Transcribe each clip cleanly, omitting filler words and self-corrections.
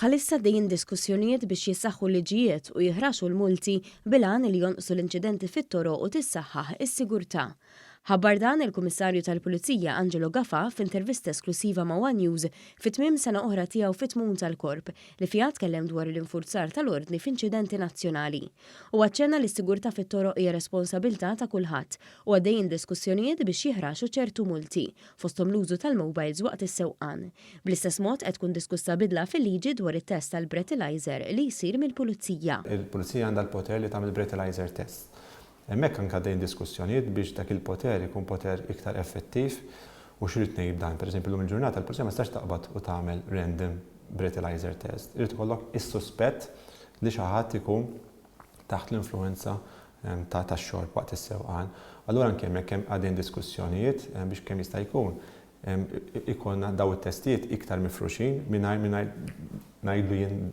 Bħalissa għaddejjin diskussjonijiet biex jissaħħu l-liġijiet u jiħraxu l-multi bil-għan li jonqsu l-inċidenti fit-toroq u tissaħħaħ is-sigurtà. Ħabbar dan il-Kummissarju tal-Pulizija Angelo Gafà f'intervista esklussiva ma' one News fi tmiem sena oħra tiegħu fit-tmun tal-Korp li fiha tkellem dwar l-infurzar tal-ordni f'inċidenti nazzjonali. Huwa aċċenna li s-sigurtà fit-toroq hija responsabilità ta' kulħadd u għaddejjin diskussjonijiet biex jiħraxu ċertu multi, fosthom l-użu tal-mobiles waqt is-sewqan. Bl-istess mod qed tkun diskussa bidla fil-liġi dwar it-test tal-breathalyzer li jsir mill-Pulizija. Il-Pulizija għandha l-poter li tagħmel breathalyzer test. Hemmhekk anke għaddejjin diskussjonijiet biex dak il-poter ikun poter iktar effettiv u x'irrid ngħid b'dan? Pereżempju llum il-ġurnata l-Pulizija ma tistax taqbad u tagħmel random breathalyzer test. Irid ikollok is-suspett li xi ħadd ikun taħt l-influwenza ta' tax-xorb waqt is-sewqan. Allura anke hemmhekk hemm għaddejjin diskussjonijiet biex kemm jista' jkun ikollna daw it-testijiet iktar mifruxin mingħajr mingħajr ngħidlu jien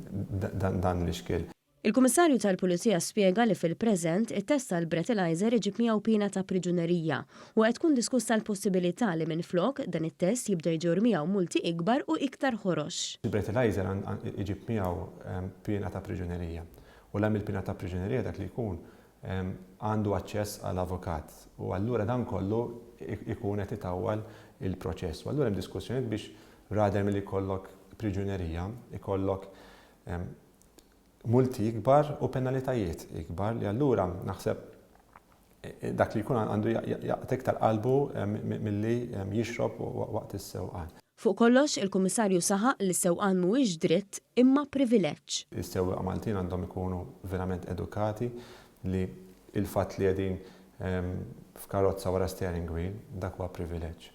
dan l-ixkiel. Il-Kummissarju tal-Pulizija spjega li fil-preżent it-test tal-breathalyzer iġib miegħu piena ta' priġunerija u qed tkun diskussa l-possibilità li minflok, dan it-test jibda jġorr miegħu multi ikbar u iktar ħorox. Il-breathalyzer iġib miegħu piena ta' priġunerija u la mill-piena ta' priġunerija dak li jkun għandu aċċess għal avukat u allura dan kollu ikun qed itawwal il-proċess. U allura hemm diskussjonijiet biex rather milli jkollok priġunerija, ikollok multi ikbar u penalitajiet ikbar li allura naħseb dak li jkun għandu jaqta' iktar qalbu milli jixrob waqt is-sewqan. Fuq kollox, il-Kummissarju saħaq li s-sewqan mhuwiex dritt imma privileġġ. Is-sewwieqa Maltin għandhom ikunu verament edukati li l-fatt li qegħdin f'karozza wara steering wheel, dak huwa privileġġ.